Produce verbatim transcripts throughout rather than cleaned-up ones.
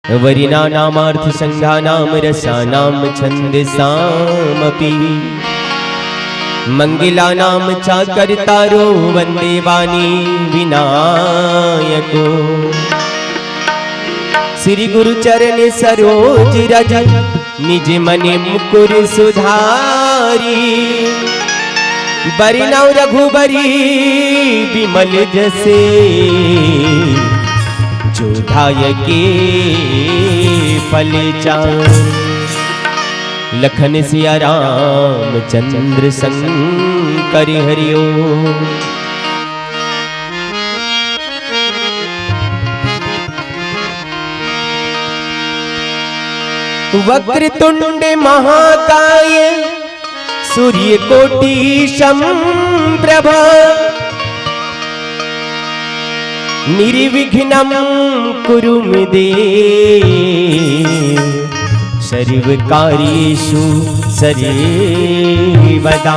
वरिणानामर्थसंघानां रसानां छंदसामपि। मंगलानां चाकर्तारो वंदे वाणी विनायको। श्री गुरु चरण सरोज रज निज मन मुकुर सुधारी। बरनउँ रघुबरी बिमल जसे, जो धायके फल चारि। लखन सिया राम चंद्र संकरि हरि ओम। वक्रतुंड महाकाय सूर्यकोटि समप्रभ। निर्विघ्नं कुरु मे देव सर्वकार्येषु सर्वदा।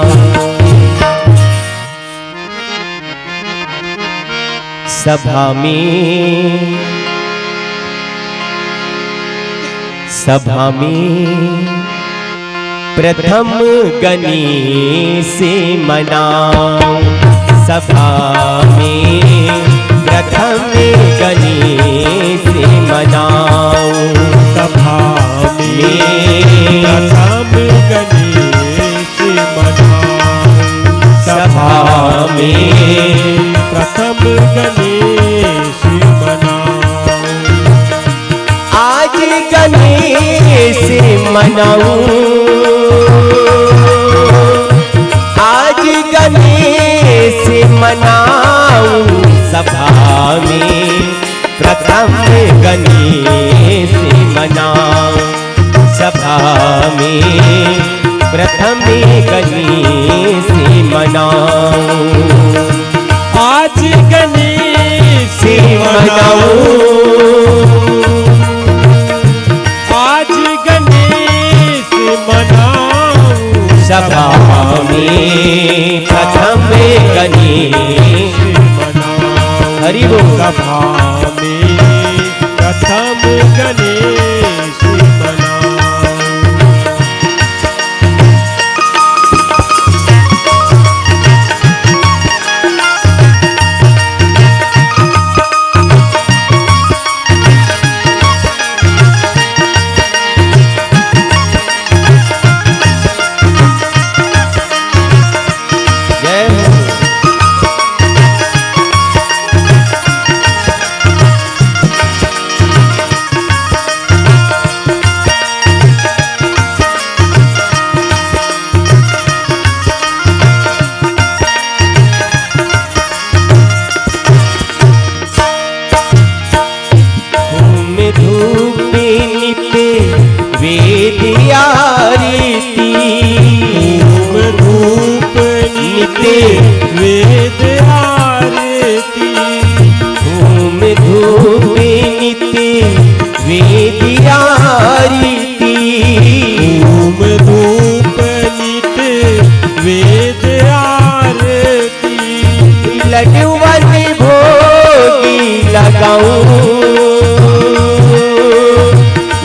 सभा में, सभा में प्रथम गणेश मनाउँ। सभा में प्रथम गणेश मनाउँ। सभा में प्रथम गणेश मनाउँ। सभा में प्रथम गणेश मनाउँ। आज गणेश मनाउँ, आज गणेश मनाउँ। सभा में प्रथम गणेश मनाउँ। सभा में प्रथम गणेश मनाउँ। आज गणेश मनाउँ। आज गणेश मनाउँ। सभा में प्रथम गणेश मनाउँ। हरि बोल। सभा में प्रथम गणेश मनाउँ। जय हो। होम धूप नित वेद आरती। होम धूप नित वेद आरती। होम धूप नित वेद आरती। होम धूप नित वेद आरती। लड्डुवन भोगी लगाउँ,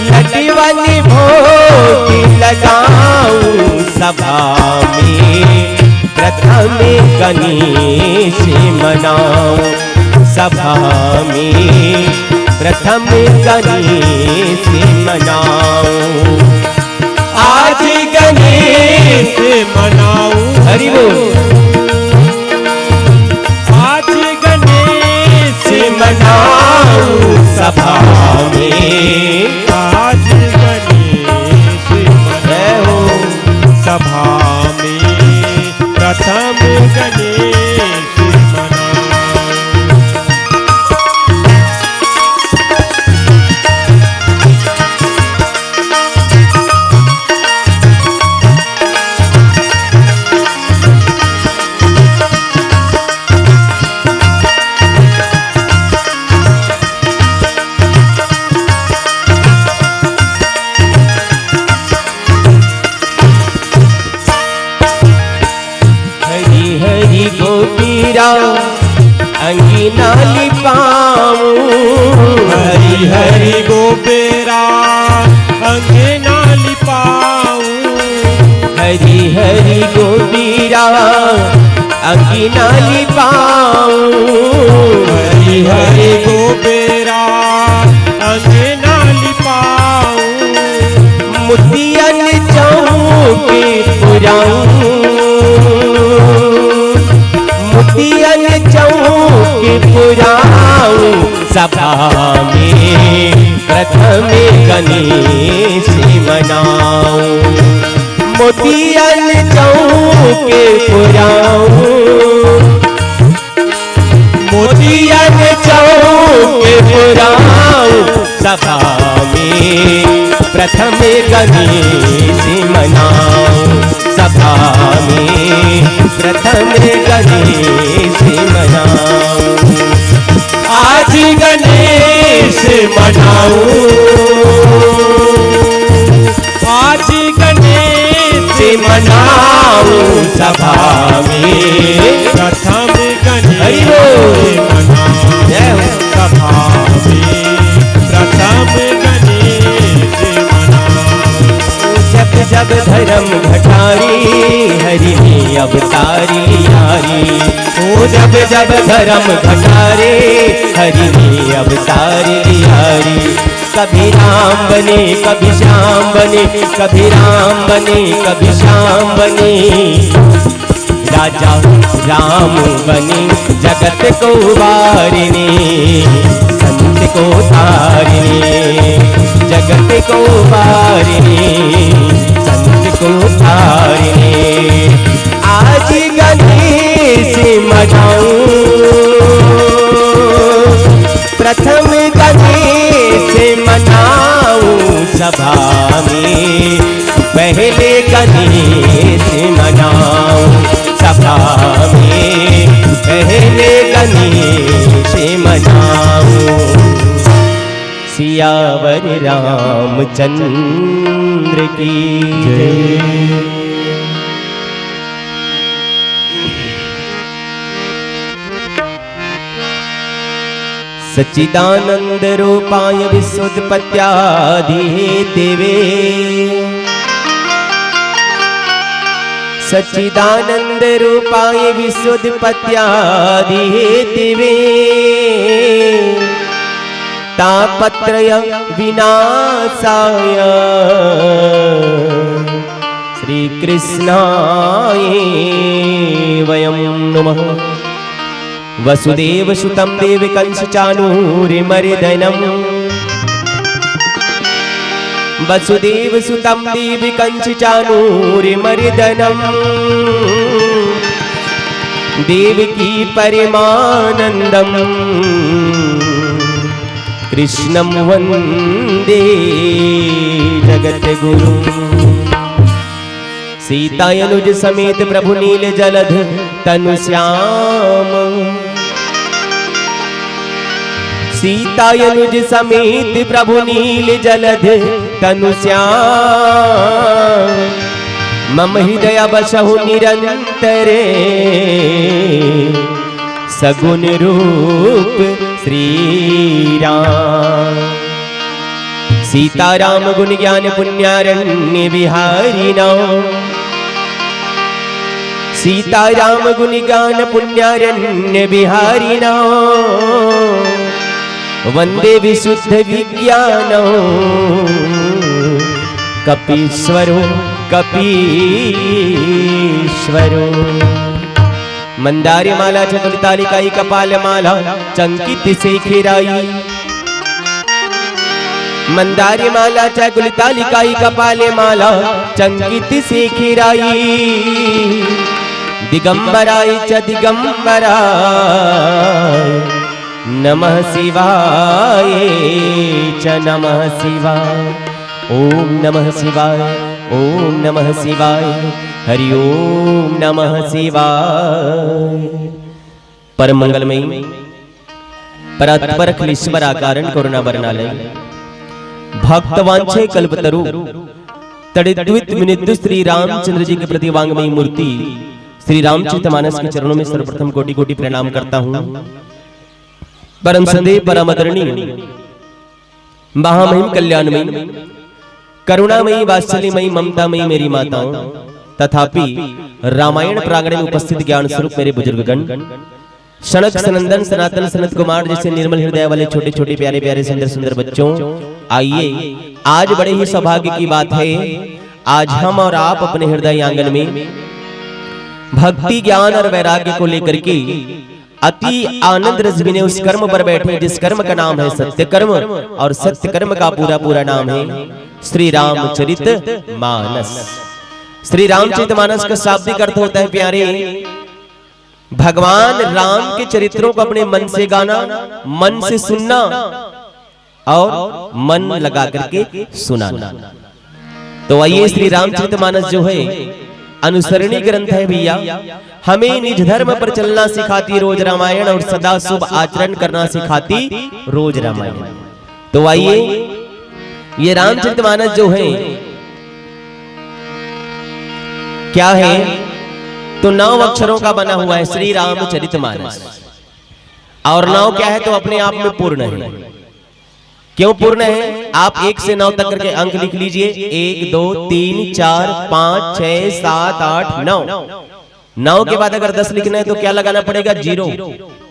लड्डुवन भोगी लगाउँ। सभा में प्रथम गणेश मनाउँ। सभा में प्रथम गणेश मनाउँ। आज गणेश मनाउँ। हरि बोल। आज गणेश मनाउँ सभा में। आज गणेश मनाउँ। जय हो। सभा में प्रथम गणेश मनाउँ। हरि हरि गोपीरा अंगना लिपाऊं। हरी हरी गोबेरा अंगना लिपाऊं। हरी हरी गोबेरा अंगना लिपाऊं। हरी हरी गोबेरा अंगना लिपाऊं। मोतियन चौक पुराऊं। मोतियन चौक पुराऊं। सभा में प्रथम गणेश मनाऊं। मोतियन चौक पुराऊं। मोतियन चौक पुराऊं। सभा में प्रथम गणेश मनाऊं। सभा में प्रथम गणेश मनाऊं। आज गणेश मनाऊं। आज गणेश मनाऊं। सभा में प्रथम गणेश हरि बोल। मनाऊं। जय हो। सभा में प्रथम गणेश मनाऊं। जब जब धर्म घटारी हरि ने अवतारी लिहारी। ओ जब जब धर्म घटारी हरि ने अवतारी लिहारी। कभी राम बने, कभी श्याम बने, कभी राम बने, कभी श्याम बने। राजा राम बने, जगत को उबारने, संत को तारने। जगत को उबारने, संत को तारने। आज गणेश मनाऊं। प्रथम गणेश मनाऊं। सभा में पहले गणेश मनाऊं। सभा में पहले गणेश मनाऊं। सियावर रामचंद्र की जय। सच्चिदानंद रूपाय विश्वोत्पत्त्यादिहेतवे। सच्चिदानंद रूपाय विश्वोत्पत्त्यादिहेतवे। तापत्रय विनाशाय श्रीकृष्णाय वयं नुमः। वसुदेवसुतं देवकंसचाणूरमर्दनम्। वसुदेवसुतं देवकंसचाणूरमर्दनम्। देवकी परमानंदम्। कृष्णं वंदे जगद्गुरुम्। सीता अनुज समेत प्रभु नील जलध तनु श्याम। सीता अनुज समेत प्रभु नील जलध तनु श्याम। मम हृदय बसहु निरंतर सगुन रूप श्री राम। सीता राम गुण ज्ञान पुण्यारण्य बिहारी नाम। सीता राम गुण ज्ञान पुण्यारण्य बिहारी नाम। वंदे विशुद्ध विज्ञान कपीश्वरो कपीश्वरो। मंदार माला च गुलतालिकाई कपाल माला चंकित शेखराई। मंदार माला च गुलतालिकाई कपाल माला चंकित शेखराई। दिगंबराय च दिगंबराय नमः शिवाय च नमः शिवाय। ओम नमः शिवाय। ओम नमः शिवाय। हरि ओम नमः शिवाय। परम मंगलमयी परात्पर अखिलेश्वर आकारण करुणा वरणालय भक्त वांछे कल्पतरु तड़िद्वित विनिद्व श्री रामचंद्र जी के प्रति वांगमयी मूर्ति श्री रामचरित मानस के चरणों में सर्वप्रथम कोटि कोटि प्रणाम करता हूँ। परम संदेव, परम आदरणीय, महामहिम कल्याणमयी, करुणामयी, वात्सल्यमयी, ममतामयी मेरी माताओं, तथापि रामायण प्रांगण में उपस्थित ज्ञान स्वरूप मेरे बुजुर्गगण, सनक सनंदन सनातन सनत कुमार जैसे निर्मल हृदय वाले छोटे छोटे प्यारे प्यारे सुंदर सुंदर बच्चों, आइए, आज बड़े ही सौभाग्य की बात है। आज हम और आप अपने हृदय आंगन में भक्ति, ज्ञान और वैराग्य को लेकर के अति आनंद रस में उस कर्म पर बैठे जिस कर्म का नाम है सत्य कर्म, और सत्य कर्म का पूरा पूरा नाम है श्री रामचरित मानस। श्री रामचरित मानस का शाब्दिक अर्थ होता है, प्यारे, भगवान राम के चरित्रों को अपने मन से गाना, मन से सुनना और मन लगा करके सुनाना। तो आइए, श्री रामचरित मानस जो है, अनुसरणी ग्रंथ है भैया, हमें निज धर्म पर चलना सिखाती रोज रामायण और सदा शुभ आचरण करना सिखाती रोज रामायण। तो आइए, ये रामचरित मानस जो है, क्या है, तो नौ अक्षरों का बना हुआ है श्री रामचरित मानस। और नौ क्या है, तो अपने आप में पूर्ण है। क्यों पूर्ण है? आप एक से नौ तक करके अंक लिख लीजिए, एक, दो, तीन, चार, पाँच, छः, सात, आठ, नौ। नौ के बाद अगर दस लिखना है तो क्या लगाना पड़ेगा? जीरो।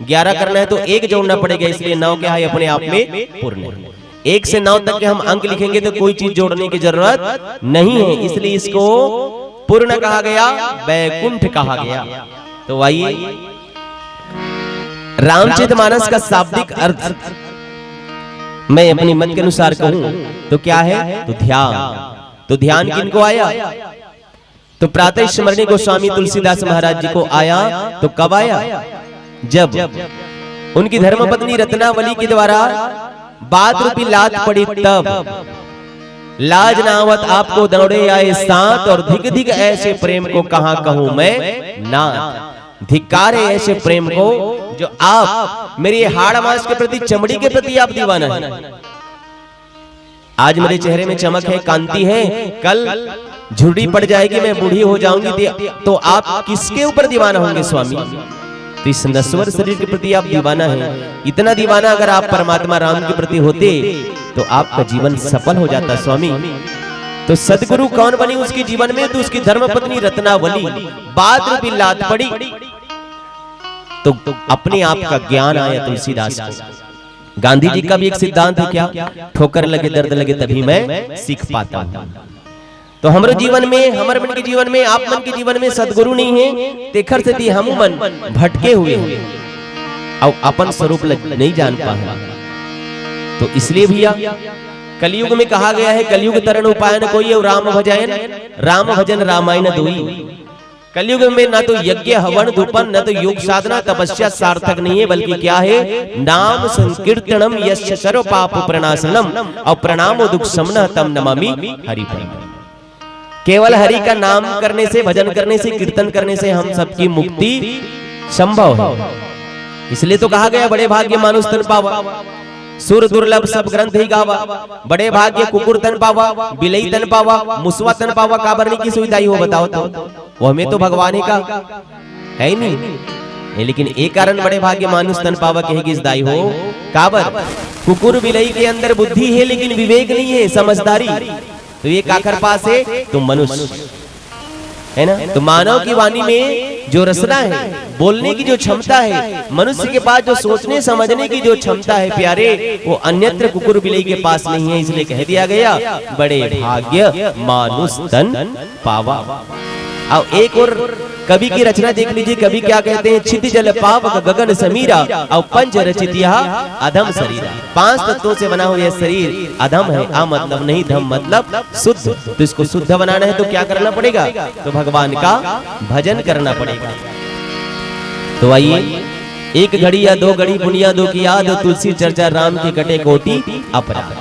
ग्यारह करना है तो एक जोड़ना पड़ेगा, इसलिए नौ क्या है, अपने आप में पूर्ण है। एक से नौ तक के हम अंक लिखेंगे तो कोई चीज जोड़ने की जरूरत नहीं है, इसलिए इसको पूर्ण कहा गया, वैकुंठ कहा गया। तो आइए, रामचरित मानस का शाब्दिक अर्थ मैं अपनी मत के अनुसार कहूं तो क्या है? तो ध्यान। तो ध्यान किनको आया? तो प्रातः स्मरणीय गोस्वामी तुलसीदास महाराज जी को आया। तो कब आया? जब उनकी धर्मपत्नी रत्नावली के द्वारा बात रूपी लात पड़ी तब। लाज ना आवत आपको दौड़े आए साथ, और धिक धिक ऐसे प्रेम को कहाँ कहूँ मैं नाथ। धिक्कार है ऐसे प्रेम को जो आप मेरे हाड़ मांस के प्रति, चमड़ी के प्रति आप दीवाना है। आज मेरे चेहरे में चमक है, कांति है, कल झुर्री पड़ जाएगी, मैं बूढ़ी हो जाऊंगी, तो, तो आप किसके ऊपर दीवाना होंगे स्वामी? तो इस नश्वर शरीर के प्रति आप दीवाना हैं। इतना दीवाना अगर आप परमात्मा राम के प्रति होते तो आपका जीवन सफल हो जाता स्वामी। तो सदगुरु कौन बनी उसके जीवन में? तो उसकी धर्मपत्नी रत्नावली। बात रूपी लात पड़ी तो अपने आप का ज्ञान आया तुलसीदास को। गांधी जी का भी एक सिद्धांत है क्या? ठोकर लगे, दर्द लगे, तभी मैं सीख पाता हूँ। तो हमरो जीवन में, हमर मन के जीवन में, आप मन के जीवन में सदगुरु नहीं है, तेखर सेती हम मन भटके हुए हैं, अउ अपन स्वरूप ल नहीं जान पाए। तो इसलिए भैया, कलयुग में कहा गया है, "कलयुग तरण उपाय न कोई, अउ राम भजन, राम भजन रामायण दोई।" कलयुग में ना तो यज्ञ, हवन, धूपन, ना तो योग साधना, तपस्या सार्थक नहीं है, बल्कि क्या है? नाम संकीर्तनम यस्य सर्व पाप प्रणाशनम, और प्रणामो दुख समन तम नमामि हरि परम। केवल हरि का नाम करने से, भजन करने से, कीर्तन करने से हम सबकी मुक्ति संभव है। इसलिए तो कहा गया, "बड़े भाग्य मानुष तन पावा, सुर दुर्लभ सब ग्रंथ ही गावा।" बड़े भाग्य कुकुर तन पावा, बिलई तन पावा, मुसवा तन पावा, काबर नहीं की सुविधा ही हो, बताओ तो। वो हमें तो भगवान ही का है ही नहीं। ए, लेकिन एक कारण बड़े भाग्य मानुष तन पावा कहे की दाई हो, काबर? कुकुर बिलई के अंदर बुद्धि है, लेकिन विवेक नहीं है, समझदारी। तो ये काकर पास है? तो मनुष्य, है ना? तो मानव की वाणी में जो रसना है, बोलने की जो क्षमता है, मनुष्य के पास जो सोचने समझने की जो क्षमता है प्यारे, वो अन्यत्र कुकुर बिलई के पास नहीं है। इसलिए कह दिया गया, "बड़े भाग्य मानुष तन पावा।" और एक और कवि की रचना देख लीजिए, कवि क्या कहते हैं, "छिति जल पावक गगन समीरा, और पंच रचित यह अधम शरीर।" पांच तत्वों से बना हुआ यह शरीर अधम है। आ मतलब नहीं, धम मतलब शुद्ध। तो इसको शुद्ध बनाना है तो क्या करना पड़ेगा? तो भगवान का भजन करना पड़ेगा। तो आइए, "एक घड़ी या दो घड़ी पुनिया दो की याद, तुलसी चर्चा राम की कटे कोटि अपराध।"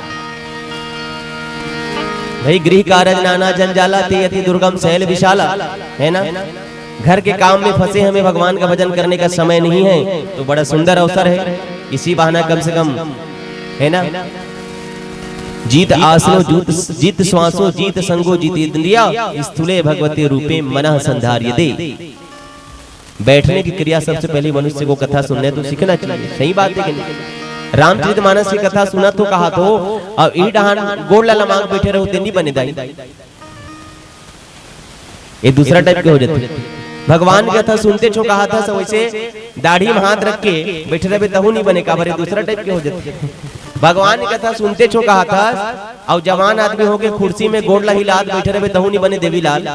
भाई, "गृह कारज नाना जंजाला, ते अति दुर्गम शैल विशाला", है ना? घर के काम में फंसे हमें भगवान का भजन करने का समय नहीं है, तो बड़ा सुंदर अवसर है, इसी बहाना कम से कम, है ना? "जीत आसनो जूत, जीत श्वासो जीत संगो जीत इंद्रिया, स्थूले भगवते रूपे मनः संधार्य दे।" बैठने की क्रिया सबसे पहले मनुष्य को कथा सुनने तो सीखना चाहिए, सही बात है कि नहीं? रामचरित मानस के कथा सुनत हो, कहात हो, अउ ई डहान गोड़ ला लमाक बैठे रहो, ते नी बने दाई। ये दूसरा टाइप के हो जाथे। भगवान के कथा सुनते छो, कहात हस, वैसे दाढ़ी में हाथ रख के बैठे रहबे, तहू नी बने, काबर ये दूसरा टाइप के हो जाथे। भगवान के कथा सुनते छो, कहात हस, अउ जवान आदमी होके कुर्सी में गोड़ ला हिलात बैठे रहबे, तहू नी बने देवीलाल।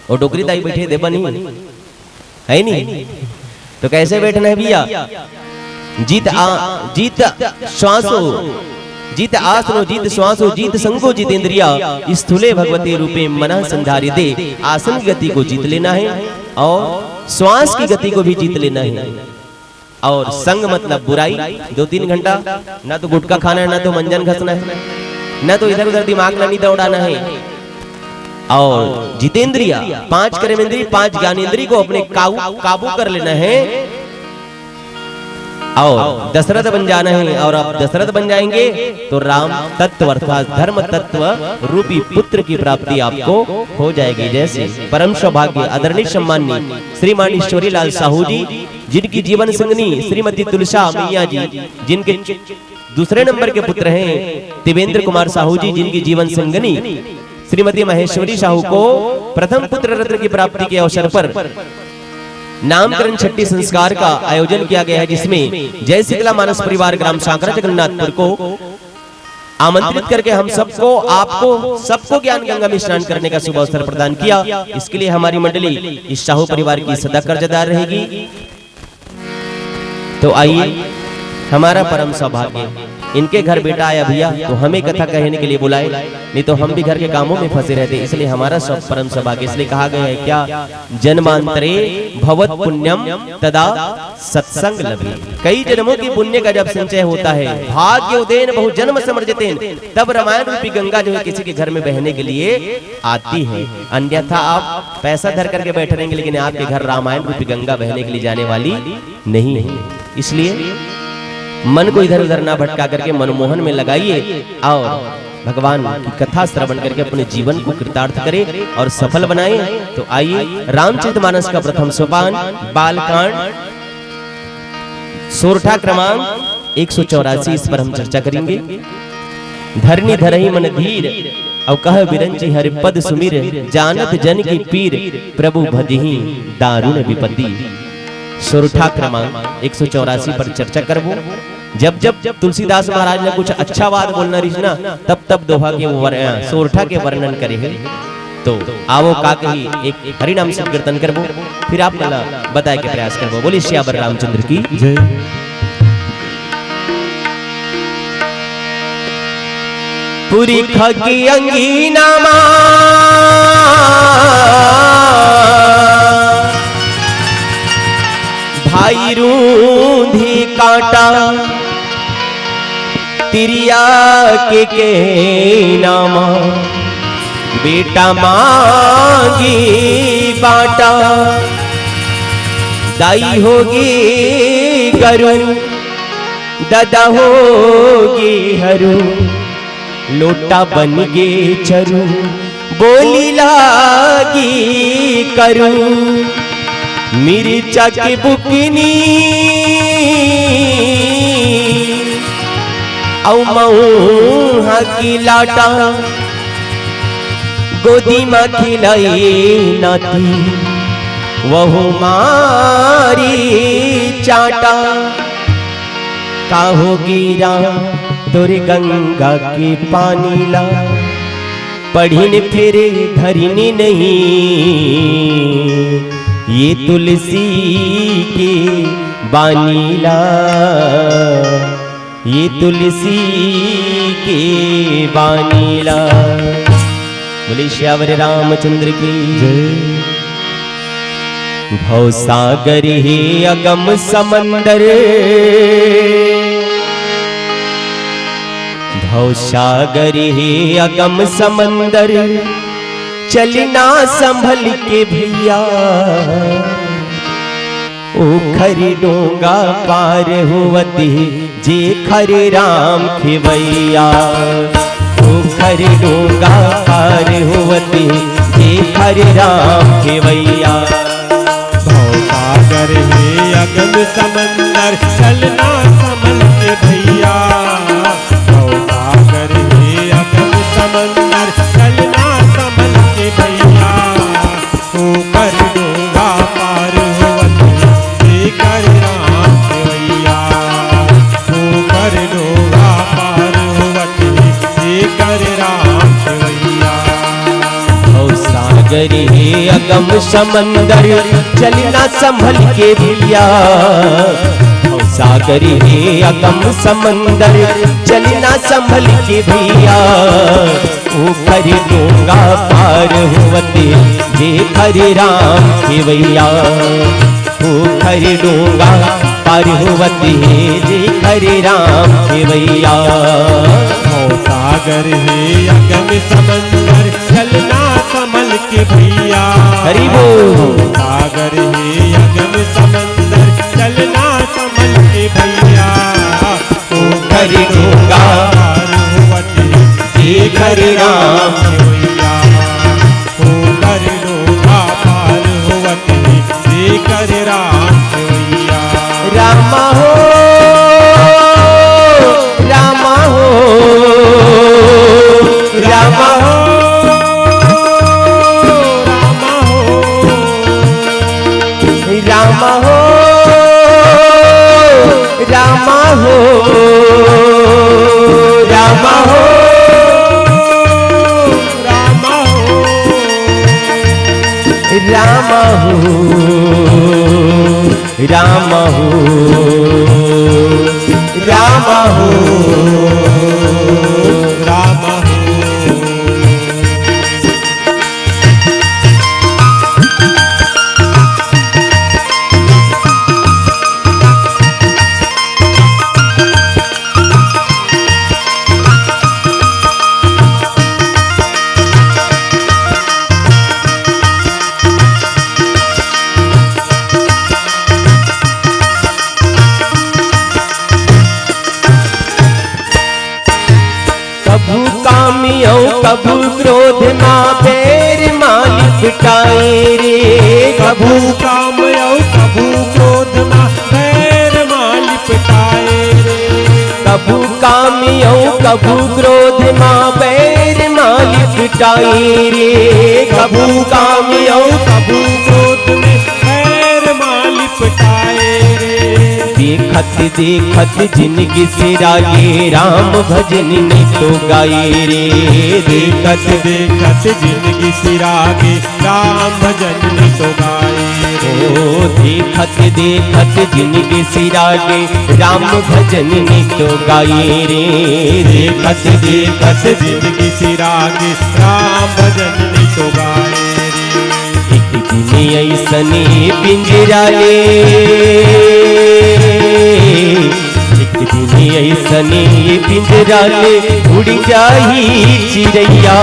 अउ डोकरी दाई बैठे, देबा नी, है नी? तो कैसे बैठना है भैया? जित आ, जित श्वासो, जित आसनो, जित श्वासो, जित संगो, जितेंद्रिया, स्थूले भगवते रूपे मनः संधारिते। आसन की गति को जीत लेना है और श्वास की गति को भी जीत लेना है। और संग मतलब बुराई, दो तीन घंटा ना तो गुटखा खाना है, ना तो मंजन घसना है, ना तो इधर उधर दिमाग ला नी दौड़ाना है। और जितेंद्रिया, पांच कर्मेंद्री, पांच ज्ञानेंद्री को अपने काबू, काबू कर लेना है। और दशरथ बन जाना है। और आप दशरथ बन जाएंगे तो राम तत्व अर्थात धर्म तत्व रूपी पुत्र की प्राप्ति आपको हो जाएगी। जैसे परम सौभाग्य आदरणीय सम्माननीय श्रीमान ईश्वरी लाल साहू जी, जिनकी जीवन संगनी श्रीमती तुलसा मैया जी, जिनके दूसरे नंबर के पुत्र हैं त्रिवेंद्र कुमार साहू जी, जिनकी जीवन संगनी श्रीमती महेश्वरी साहू को प्रथम पुत्र रत्न की प्राप्ति के अवसर पर नामकरण छठी संस्कार का आयोजन किया गया है, जिसमें जय शीतला मानस परिवार ग्राम सांकरा जगन्नाथपुर को आमंत्रित करके हम सबको, आपको सबको ज्ञान गंगा में स्नान करने का शुभ अवसर प्रदान किया। इसके लिए हमारी मंडली इस साहू परिवार की सदा कर्जदार रहेगी। तो आइए, हमारा परम सौभाग्य, इनके घर बेटा आया भैया, तो हमें कथा कहने के लिए बुलाए, नहीं तो हम भी घर के कामों में फंसे रहते। इसलिए हमारा सब परम सौभाग्य, इसलिए कहा गया है क्या, जन्मांतरे भवत पुण्यम तदा सत्संग लभे। कई जन्मों के पुण्य का जब संचय होता है, भाग्य उदेन बहु जन्म समर्जितेन, तब रामायण रूपी गंगा जो है किसी के घर में बहने के लिए आती है। अन्यथा आप पैसा धर करके बैठे रहेंगे, लेकिन आपके घर रामायण रूपी गंगा बहने के लिए जाने वाली नहीं है। इसलिए मन को इधर उधर ना भटका करके मनमोहन में लगाइए और भगवान की कथा श्रवण करके अपने जीवन को कृतार्थ करें और सफल बनाएं। तो आइए, रामचरितमानस का प्रथम सोपान, बालकांड, सोरठा क्रमांक एक सौ चौरासी, इस पर हम चर्चा करेंगे। धरनी धरही मन धीर, अउ कह बिरंची हरि पद सुमिर, जानत जन की पीर, प्रभु भजही दारुण विपत्ति। सोरठा क्रमांक एक सौ चौरासी पर चर्चा करबो। जब जब तुलसीदास महाराज ला कुछ अच्छा बात बोलना रहिस ना, तब तब दोहा के वर-, अ, सोरठा के वर्णन करे हे। तो आवो का कही, एक हरिनाम संकीर्तन करबो, फिर आप मन ला बताए के प्रयास करबो। बोलिए सियावर रामचंद्र की जय। पुरखा की अंगीना मा भाई रूंधी कांटा, तिरिया के केना मा बेटा मांगी बांटा। दाई होगी गरु, ददा होगी हरू, लोटा बन गे चरू, बोली लागी करू। मिर्चा के बुकनी अउ मऊहा की लाटा, गोदी मा खिलाई नाती वहू मारी चाटा। काहो गिरा तोर गंगा के पानी ला, पढ़िन फिर धरिन नहीं ये तुलसी के बानी ला, ये तुलसी के बानी ला। बोले सियावर रामचंद्र की जय। भवसागर हे अगम समंदर, भवसागर हे अगम समंदर, चलना संभल के भैया। ओखर डोंगा पार होवत हे जेखर राम खेवैया, ओखर डोंगा पार होवत हे जेखर राम खेवैया। भवसागर हे अगम समंदर, चलना संभल के डोंगा पार होवत हे, जेकर राम खेवैया। ऊपर डोंगा पार होवत हे, जेकर राम खेवैया। अउ सागर हे अगम समंदर, चलना संभल के भैया। अउ सागर हे अगम समंदर, चलना संभल के भैया। ऊपर डोंगा पार होवत हे, जेकर राम खेवैया। ऊपर डोंगा पार होवत हे, जेकर राम खेवैया। भव सागर हे अगम समंदर, चलना संभल के भैया। हरि बोल। भव सागर हे अगम समंदर, चलना संभल के भैया। ऊपर डोंगा पार होवत हे, जेकर राम खेवैया। ऊपर डोंगा पार होवत हे, जेकर राम खेवैया। रामा हो, रामा हो, रामा हो, रामा हो। राम हो, राम हो, राम हो, राम हो, राम हो, राम हो, राम हो, राम हो। कभू काम अउ कभू क्रोध मा बैर मा लिपटाए रे। कभू काम अउ कभू क्रोध मा बैर मा लिपटाए रे। कभू काम अउ कभू क्रोध मा बैर मा लिपटाए रे। कभू काम अउ कभू क्रोध में बैर मा लिपटाए रे। देखत देखत जिनगी सिरागे, राम भजन नितो गाए रे। देखत देखत जिनगी सिरागे, राम भजन नितो गाए रे। ओ देखत देखत जिनगी सिरागे, राम भजन नितो गाए रे। देखत देखत जिनगी सिरागे, राम भजन नितो गाए रे। एक दिन अइसने पिंजरा ले, एक दिन अइसने पिंजरा ले उड़ जाही चिरैया।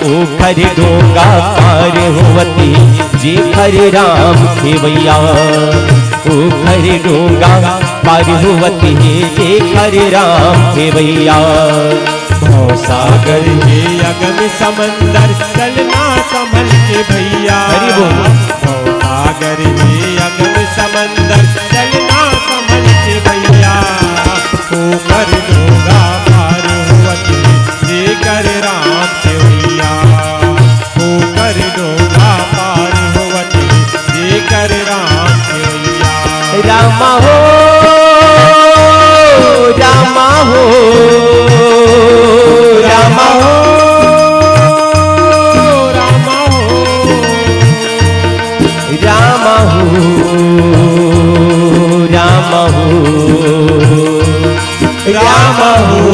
ओखर डोंगा पार होवत हे जेखर राम खेवैया, ओखर डोंगा पार होवत हे जेखर राम खेवैया। भवसागर हे अगम समंदर, चलना संभल के भैया। हरि बोल। भवसागर हे अगम समंदर, चलना संभल के भैया। ओखर डोंगा पार होवत हे जेखर राम खेवैया। ओखर डोंगा पार होवत हे जेखर राम खेवैया। राम हो, राम हो, राम हो, राम हो, राम हो, राम हो, राम हो, राम हो।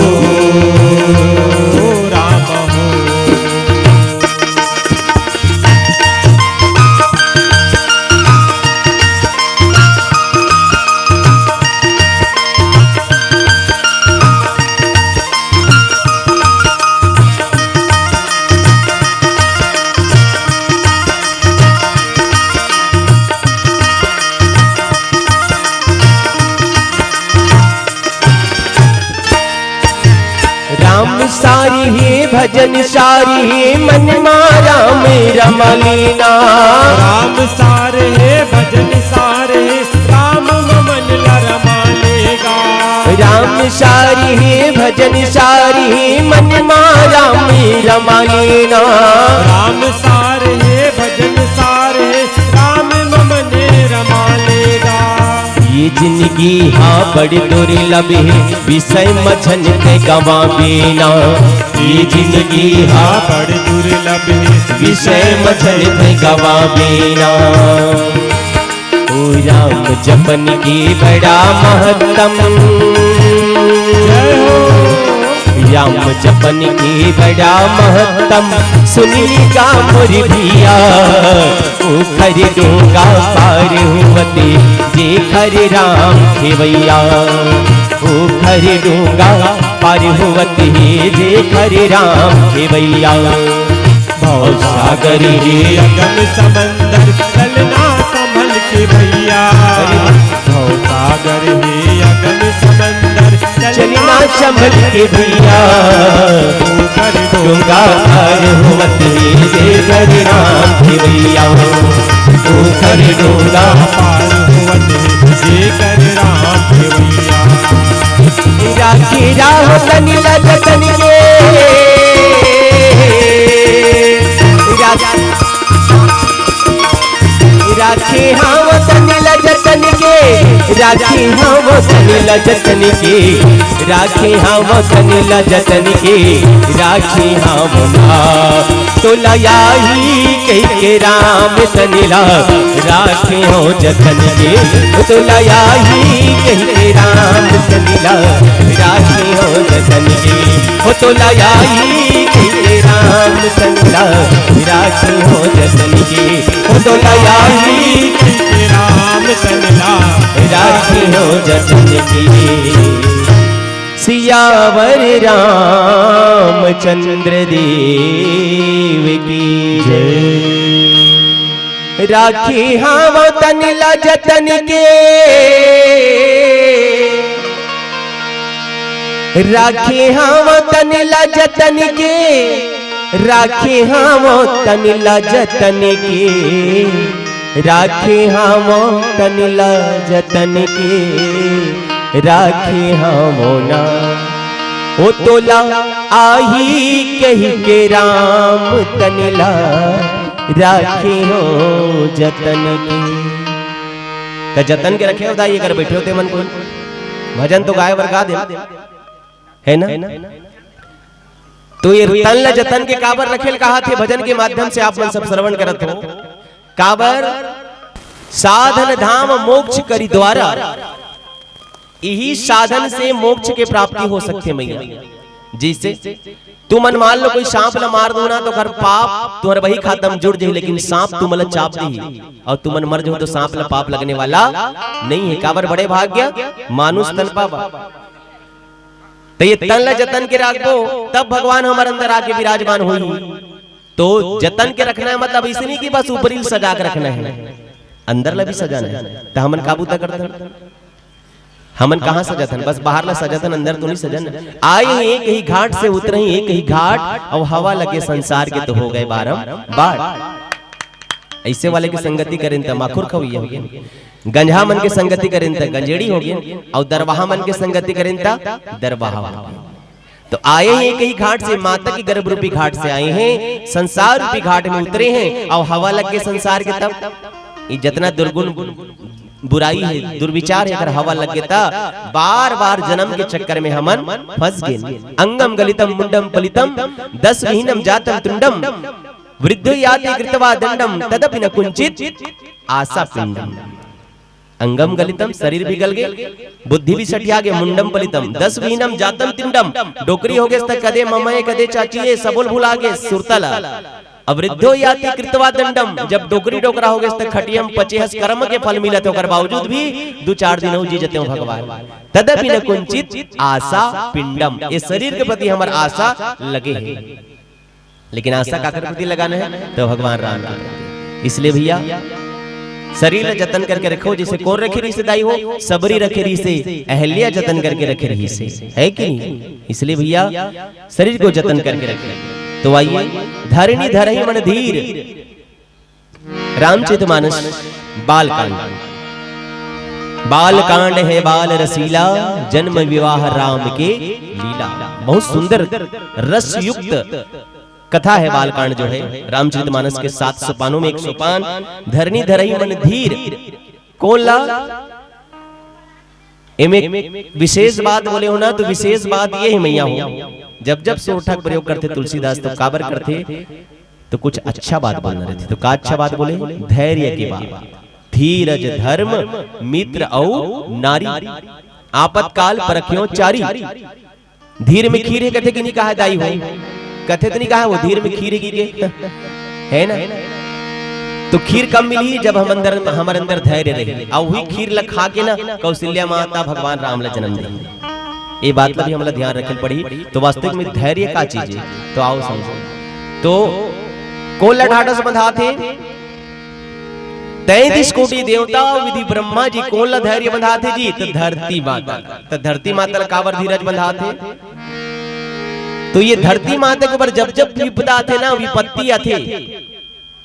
राम सारी हे, भजन सारी हे, मन मा राम रमा लेना। राम सार हे, भजन सार हे, राम मा मन ला रमा लेगा। राम सारी हे, भजन सारी हे, मन मा राम रमा लेना। राम सार हे, भजन सार हे, जिनगी हा बड़ दुर्लभ हे, विषय म झन तैं गवाबे ना। ये जिनगी हा बड़ दुर्लभ हे, विषय म झन तैं गवाबे ना। ओ राम जपन के बड़ा महत्तम। जय हो। राम जपन के बड़ा महत्तम, सुन गा मोर भैया। ओखर डोंगा पार होवत हे, जेखर राम खेवैया। ओखर डोंगा पार होवत हे, जेखर राम खेवैया। भव सागर हे अगम समंदर, चलना संभल के भैया। अरे वाह। भव सागर हे अगम समंदर, चलना संभल के भैया। ओखर डोंगा पार होवत हे, जेखर राम खेवैया। ओखर डोंगा पार होवत हे, जेखर राम खेवैया। राखे राम तन ला जतन के। राख-, राखे हाव तन ला जतन के, राखे हाव तन ला जतन के, राखे हाव तन ला जतन के, राखे हाव ना। तोला आही कहि के राम तन ला, राखे हो जतन के। तोला आही कहि के राम तन ला, राखे हो जतन के। हो तोला आही कहि के राम तन ला, राखे हो जतन के। हो तोला आही कहि के राम तन ला, राखे हो जतन के। सियावर रामचंद्र देव की जय। राखे हाव तन ला जतन के, राखे हाव तन ला जतन के, राखे हाव तन ला जतन के, राखे हाव तन ला जतन के, राखे हाव ना। ओ तोला आही कहि के राम तन ला, राखे हो जतन के। त जतन के रखे हो दाई, अगर बैठे हो ते मन कोई भजन तो गाय बर गा दे, है ना? तो ये तन ला जतन के काबर रखेल कहा थे, भजन के माध्यम से आप मन सब श्रवण करत हो। काबर साधन धाम मोक्ष करी द्वारा, इही साधन से मोक्ष के प्राप्ति हो सकथे मैया। जैसे तुमन मान लो कोई सांप ला मार दो ना, तो ओकर पाप तुम्हर वही खाता में जुड़ जाही, लेकिन सांप तुमन ला चाप देही और तुमन मर जाओ तो सांप ला पाप लगने वाला नहीं है। काबर बड़े भाग्य मानुष तन पावा। तो ये तन ला जतन के राखबो, तब भगवान हमर अंदर आके विराजमान होही। तो जतन के रखना है, मतलब इसे नहीं कि बस ऊपरी ल सजा के रखना है, अंदर ला भी सजाना है। तो हमन का बूता करथन? हमन कहाँ सजत हन? बस बाहर ला सजत हन, अंदर तो नहीं सजन। आए हैं एक ही घाट से उतरे हैं एक ही घाट, अब हवा लगे संसार के तो हो गए बारंबार। ऐसे वाले की संगति करें त माखुर खवैया हो गए, गंजहा मन के संगति करें त गंजेड़ी हो गए, और दरवाहा मन के संगति करें त दरवाहा हो गए। तो आए हैं एक ही घाट से, माता के गर्भ रूपी घाट से आए हैं, संसार रूपी घाट में उतरे हैं, और हवा लग के संसार के तब ये जितना दुर्गुण बुराई है, दुर्विचार है, अगर हवा लग गए त बार बार जन्म के चक्कर में हमन फंस गए। अंगम गलितम मुंडम पलितम, दस विहीनम जातम तुंडम, वृद्धो याति कृत्वा दंडम, तदपि न कुंचित आशा पिंडम। अंगम गलितम, शरीर भी गल गए, बुद्धि भी सठिया गए, मुंडम पलितम, दस विहीनम जातम तिंडम, डोकरी हो गए त कदे ममय, कदे चाची, ये सबोल भुला गए, सुरता ला। अब वृद्धो याति कृत्वा दंडम, जब डोकरी डोकरा हो गए त खटियम पचे हस कर्म के फल मिलत है, ओकर बावजूद भी दो चार दिन हो जी जते हो भगवान। तदपि न कुंचित आशा पिंडम, ये शरीर के प्रति हमर आशा लगे है। लेकिन आशा काकर प्रति लगाना है? तो भगवान राम के प्रति। इसलिए भैया, शरीर ला जतन करके रखो, जैसे कोन रखे रिहिसे दाई हो, सबरी रखे रिहिसे, अहल्या जतन करके रखे रिहिसे, है कि नहीं? इसलिए भैया, शरीर को जतन करके रखे। तो आइए, धरणी धरही मन धीर, रामचरित मानस बालकांड। बालकांड है बाल रसीला, जन्म विवाह राम के लीला। बहुत सुंदर रस युक्त कथा है बालकांड, जो है रामचरित मानस के सात सोपानों में एक सोपान, धरणी धरही मन धीर। कोन ला? एमे विशेष बात बोले हो ना, तो विशेष बात ये हे मैया हो, जब जब सोरठा के प्रयोग करथे तुलसीदास, तो काबर करथे, तो कुछ अच्छा बात बोलना रहिथे। तो का अच्छा बात बोले? धैर्य के बात, धीरज धर्म मित्र अउ नारी, आपतकाल परख्यो चारी। धीर में खीर हे कथे कि नहीं कहा दाई हो, कथे तो नहीं कहा वो धीर में खीर हे कि के, है ना? तो खीर कब मिली? जब हम अंदर, हमर अंदर धैर्य रही। अउ वही खीर ला खा के ना कौशल्या माता भगवान राम ला जन्म दी। ये बात ला भी हमला ध्यान रखे पड़ी। तो वास्तविक में धैर्य का चीज हे, तो आओ समझो। तो कोन ला ढाढ़स बंधाथे? तैंतीस कोटि देवता विधि ब्रह्मा जी, कोन ला धैर्य बंधाथे जी? तो धरती माता। तो धरती माता ला काबर धीरज बंधाथे? तो ये धरती माता के ऊपर जब जब विपदा आथे ना, विपत्ति आथे,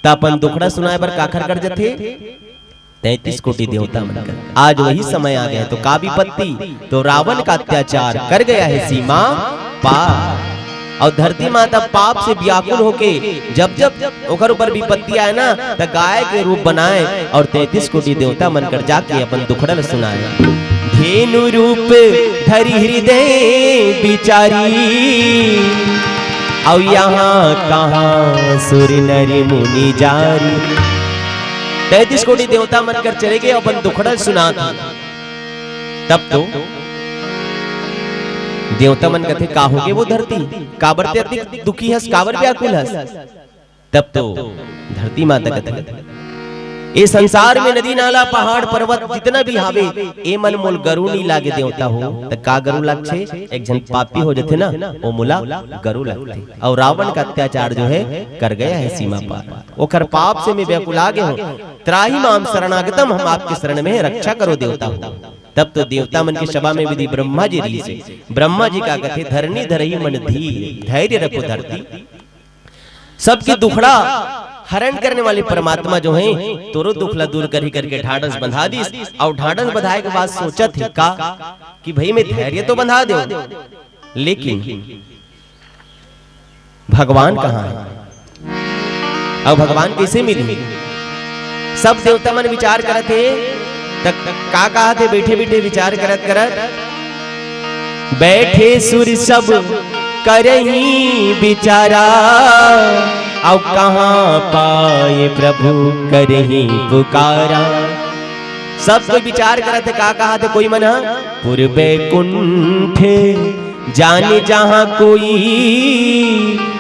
त अपन दुखड़ा सुनाए बर काखर कर जथे? तैंतीस कोटि देवता मन कर। आज वही समय आ गए, तो का विपत्ति? तो रावण का अत्याचार कर गया है सीमा पार। अउ धरती माता पाप से व्याकुल होके जब जब ओकर ऊपर विपत्ति आए ना, त गाय के रूप बनाए अउ तैंतीस कोटि देवता मन कर जाके अपन दुखड़ा ल सुनाए। धेनु रूप धरि हृदय बिचारी, अउ यहाँ कहाँ सुर नर मुनि जारी। तैंतीस कोटि देवता मन कर चले गए, अपन दुखड़ा ल सुनात हे। तब तो देवता मन कथे, "का होगे वो धरती? काबर ते अतिक दुखी हस, काबर व्याकुल हस?" तब तो धरती माता कथे, "ए संसार में नदी नाला पहाड़ पर्वत जितना भी हावे, ए मन मोल गरु नी लागे देवता हो।" त का गरु लागथे? एक झन पापी हो जथे ना, ओ मोला गरु लागथे। अउ रावण का अत्याचार जो है कर गया है सीमा पार। ओखर पाप से मैं व्याकुला गे हूँ। त्राहि माम शरणागतम, हम आपके शरण में हैं, रक्षा करो देवता हो। तब तो देवता मन के सभा में विधि ब्रह्मा जी रहिसे। ब्रह्मा जी का कथे, "धरनी धरही मन धीर, धैर्य रखो धरती।" सबके दुखड़ा हरण करने वाले परमात्मा जो हैं, तोरो दुख ला दूर करही करके ढाढ़स बंधा दिस। अउ ढाढ़स बंधाए के बाद सोचत हे का कि भाई, मैं धैर्य तो बंधा देंव, लेकिन भगवान कहाँ हे? अउ भगवान कइसे मिलही? सब देवता मन विचार करत हे, त का कहा थे, बैठे बैठे विचार करत करत, बैठे सुर सब करही बिचारा, अउ कहाँ पाए प्रभु करही पुकारा। सब कोई विचार करत हे, का कहा थे कोई मन ह, पुर बैकुंठ जाने जहाँ कोई,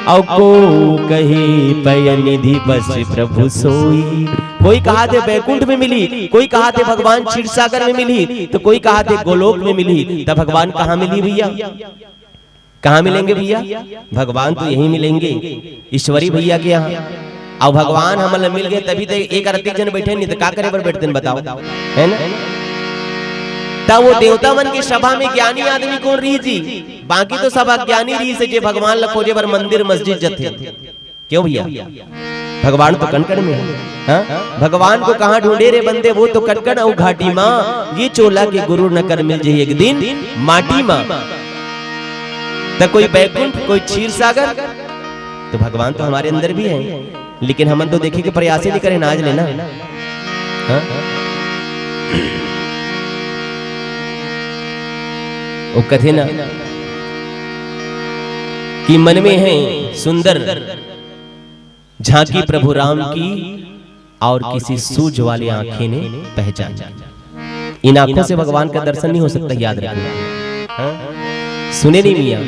अउ को कहे पय निधि बस प्रभु सोई। कोई कहा थे बैकुंठ में मिली, कोई कहा थे भगवान क्षीर सागर में मिली, तो कोई कहा थे गोलोक में मिली। तब भगवान कहाँ मिली भैया? कहाँ मिलेंगे भैया? भगवान तो यहीं मिलेंगे, ईश्वरी भैया के यहाँ। अउ भगवान हमन ला मिल गए, तभी तो एक अरतिक जन बैठे, नहीं तो का करे बर बैठते हैं, बताओ, है ना? तब वो देवता मन के सभा में ज्ञानी आदमी कोन रहिस जी? बाकी तो सब अज्ञानी रहिसे, जे भगवान ला खोजे बर मंदिर मस्जिद जथे। क्यों भैया? भगवान तो कण कण में हे। हाँ? भगवान को कहाँ ढूंढे रे बंदे, वो तो कण कण अउ घाटी मा। ये चोला के गुरु न कर मिल जाही एक दिन माटी मा। त कोई बैकुंठ, कोई क्षीर सागर, तो भगवान तो हमारे अंदर भी है, लेकिन हमन तो देखे के प्रयास ही नहीं करे ना आज ले ना। हाँ? वो कथे ना कि मन में है सुंदर झांकी प्रभु राम की, और किसी सूझ वाली आंखें ने पहचान की। इन आंखों से भगवान का दर्शन नहीं हो सकता, याद रखना। हाँ? सुने नहीं मियाँ,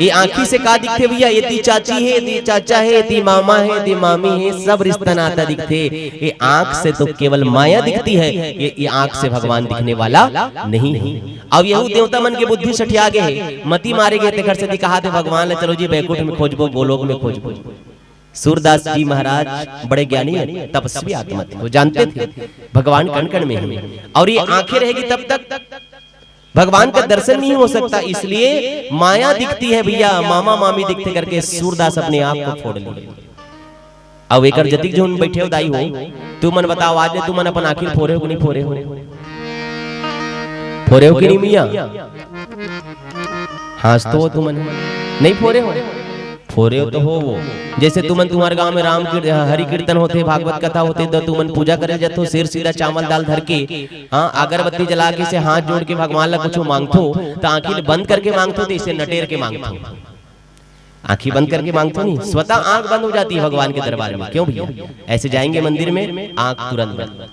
ये आंखी से का दिखथे भैया? ये ती चाची है, ये ती चाचा है, ये ती मामा है, ये ती मामी है, सब रिश्ता नाता दिखथे। ये आंख से तो केवल माया दिखती है, ये, ये आंख से भगवान दिखने वाला नहीं है। अब यहू देवता मन के बुद्धि सठिया गे हे, मती मारे गे, तेखर सेती कहा थे भगवान ला, "चलो जी बैकुंठ में खोजबो, गोलोक में खोजबो।" सूरदास जी महाराज बड़े ज्ञानी, तपस्वी आत्मा थे, वो जानते थे भगवान कण कण में है, और ये आंखें रहेगी तब तक भगवान का दर्शन नहीं हो सकता। इसलिए माया दिखती है भैया, मामा मामी दिखथे करके सूरदास अपने आप को फोड़ लिए। अब एकर जतिक झन बैठे हो दाई हो, तुमन बताओ, आज ले तुमन अपन आंखी ल फोरे हो कि नहीं फोरे हो? फोरे हो कि नहीं मियाँ? हाँस तो हो तुमन, नहीं फोरे हो? फोरे तो हो वो। जैसे तुमन, तुम्हारे गांव में राम कीर्त-, हरि कीर्तन होथे, भागवत कथा होथे, तो तुमन पूजा करे जाथो, सिर सीधा चावल दाल धर के, हाँ, अगरबत्ती जला के, से हाथ जोड़ के भगवान ला कुछ मांगथो, तो आंखी बंद करके मांगथो, तो इसे नटेर के मांगथो। आंखी बंद करके मांगथो नहीं, स्वतः आंख बंद हो जाती है भगवान के दरबार में। क्यों भैया? ऐसे जाएंगे मंदिर में, आंख तुरंत बंद।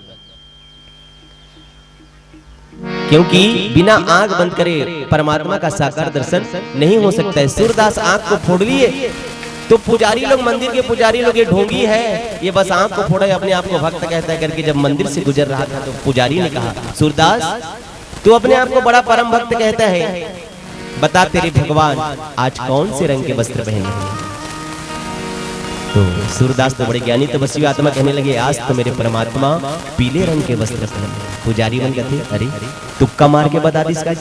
क्योंकि बिना आंख बंद करे परमात्मा का साकार दर्शन नहीं हो सकता है। सूरदास आंख को फोड़ लिए, तो पुजारी लोग, मंदिर के पुजारी लोग, "ये ढोंगी है, ये बस आंख को फोड़ा है, अपने आप को भक्त कहता है" करके जब मंदिर से गुजर रहा था, तो पुजारी ने कहा, "सूरदास, तू अपने आप को बड़ा परम भक्त कहता है, बता तेरे भगवान आज कौन से रंग के वस्त्र पहने हैं?" तो सूरदास तो बड़े ज्ञानी तपस्वी आत्मा, कहने लगे, "आज तो मेरे परमात्मा पीले रंग के वस्त्र पहने हैं।" पुजारी मन कथे, "अरे, तुक्का मार के बता दिस का,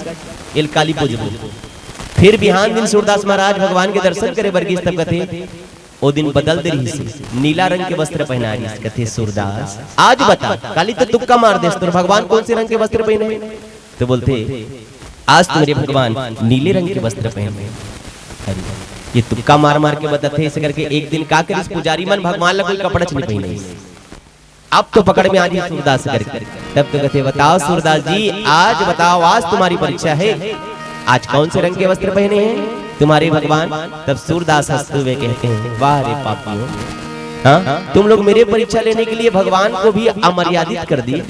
एल काली पूजबो।" फिर बिहान दिन सूरदास महाराज भगवान के दर्शन करे बर गिस, तब कथे, "ओ दिन बदल दे रहिस, नीला रंग के वस्त्र पहना रहिस।" कथे, "सूरदास, आज बता, काली तो तुक्का मार देस, तोर भगवान कौन से रंग के वस्त्र पहने हैं?" तो बोलथे, "आज तो मेरे भगवान नीले रंग के वस्त्र पहने हैं।" अरे, ये तुक्का मार मार के बताथे, ऐसे करके एक दिन का करिस, पुजारी मन भगवान ला कोई कपड़ा च नहीं पहने। अब तो पकड़ में आ रही सूरदास करके। तब तो कथे, "बताओ सूरदास जी, आज बताओ, आज तुम्हारी परीक्षा है, आज कौन से रंग के वस्त्र पहने हैं तुम्हारे भगवान?" तब सूरदास हंसते हुए कहते हैं, "वाह रे पापियों, हाँ, तुम लोग मेरे परीक्षा लेने के लिए भगवान को भी अमर्यादित कर दिए।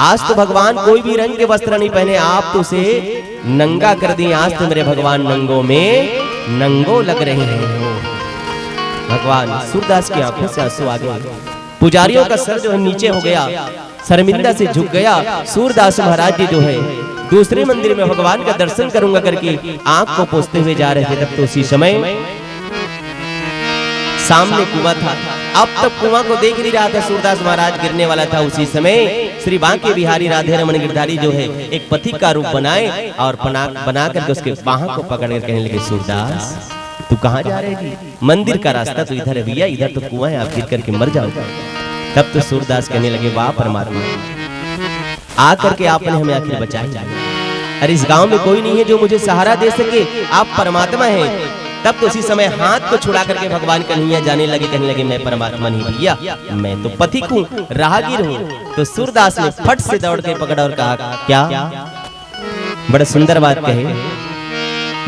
आज तो भगवान कोई भी रंग के वस्त्र नहीं पहने, आप तो उसे नंगा कर दिए। आज तो मेरे भगवान नंगों में नंगो लग रहे हैं।" भगवान सूरदास की आंखों से आंसू आ गए। पुजारियों का सर जो है नीचे हो गया, शर्मिंदा से झुक गया। सूरदास महाराज जी जो है दूसरे मंदिर में भगवान का दर्शन करूंगा करके आंख को पोंछते हुए जा रहे थे, तब तो उसी समय सामने कुआं था। अब तक कुआं को देख नहीं रहा था सूरदास महाराज, गिरने वाला था। उसी समय श्री बांके बिहारी राधे रमन गिरधारी जो है एक पथिक का रूप बनाए और बना, बना करके उसके बाह को पकड़ कर कहने लगे, "सूरदास, तू कहाँ जा रहे जी? मंदिर का रास्ता तो इधर है भैया, इधर तो कुआं है, आप गिर करके मर जाओगे।" तब तो सूरदास कहने लगे, "वाह परमात्मा, आ करके आपने हमें आखिर बचाया। अरे, इस गांव में कोई नहीं है जो मुझे सहारा दे सके, आप परमात्मा हैं।" तब तो उसी समय हाथ को छुड़ा करके भगवान कन्हैया जाने लगे, कहने लगे, "मैं परमात्मा नहीं भैया, मैं तो पथिक हूँ, राहगीर हूँ।" तो सूरदास ने फट से दौड़ के पकड़ा और कहा, "क्या?" बड़ा सुंदर बात कहे,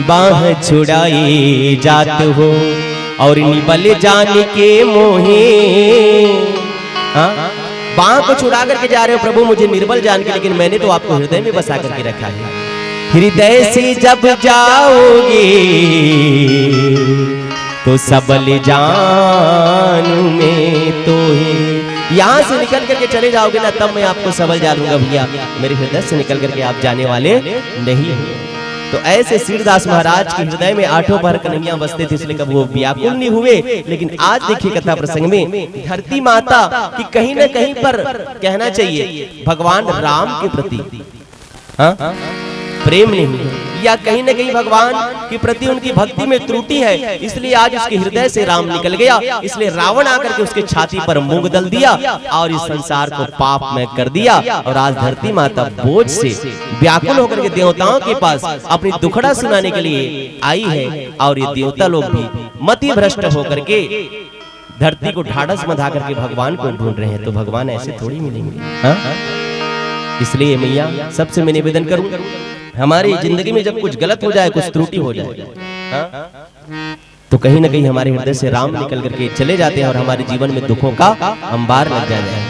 "बाह छुड़ाए जात हो और निबल जान के मोहे।" हाँ, बाह को छुड़ा करके जा रहे हो प्रभु, मुझे निर्बल जान के, लेकिन मैंने तो आपको हृदय में बसा करके रखा है। हृदय से जब जाओगे तो सबल जानू मैं तोहे। यहाँ से निकल करके चले जाओगे ना, तब मैं आपको सबल जानूंगा भैया। मेरे हृदय से निकल करके आप जाने वाले नहीं हो। तो ऐसे सूरदास महाराज के हृदय में आठों पहर कन्हैया बसते थे, इसलिए कभी वो व्याकुल नहीं हुए। लेकिन आज देखिए कथा प्रसंग में धरती माता की कहीं ना कहीं पर, कहना चाहिए, भगवान राम के प्रति, हाँ, प्रेम नहीं है, या कहीं ना कहीं भगवान के प्रति उनकी भक्ति में त्रुटि है, इसलिए आज उसके हृदय से राम निकल गया। इसलिए रावण आकर के उसके छाती पर मूंग दल दिया और इस संसार को पापमय कर दिया। और आज धरती माता बोझ से व्याकुल होकर के देवताओं के पास अपनी दुखड़ा सुनाने के लिए आई है। और ये देवता लोग भी मति भ्रष्ट होकर के धरती को ढाढ़स बंधा करके भगवान को ढूंढ रहे हैं, तो भगवान ऐसे थोड़ी मिलेंगे। हाँ? इसलिए मैया, सबसे मैं निवेदन करूं, हमारी जिंदगी में जब कुछ गलत हो जाए, कुछ त्रुटि हो जाए, हाँ, तो कहीं ना कहीं हमारे हृदय से राम निकल करके चले जाते हैं और हमारे जीवन में दुखों का अंबार लग जाता है।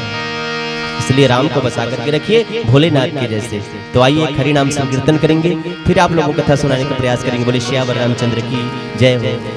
इसलिए राम को बसा करके रखिए, भोलेनाथ के जैसे। तो आइए, एक हरि नाम संकीर्तन करेंगे, फिर आप लोगों को कथा सुनाने का प्रयास करेंगे। बोले सियावर रामचंद्र की जय हो।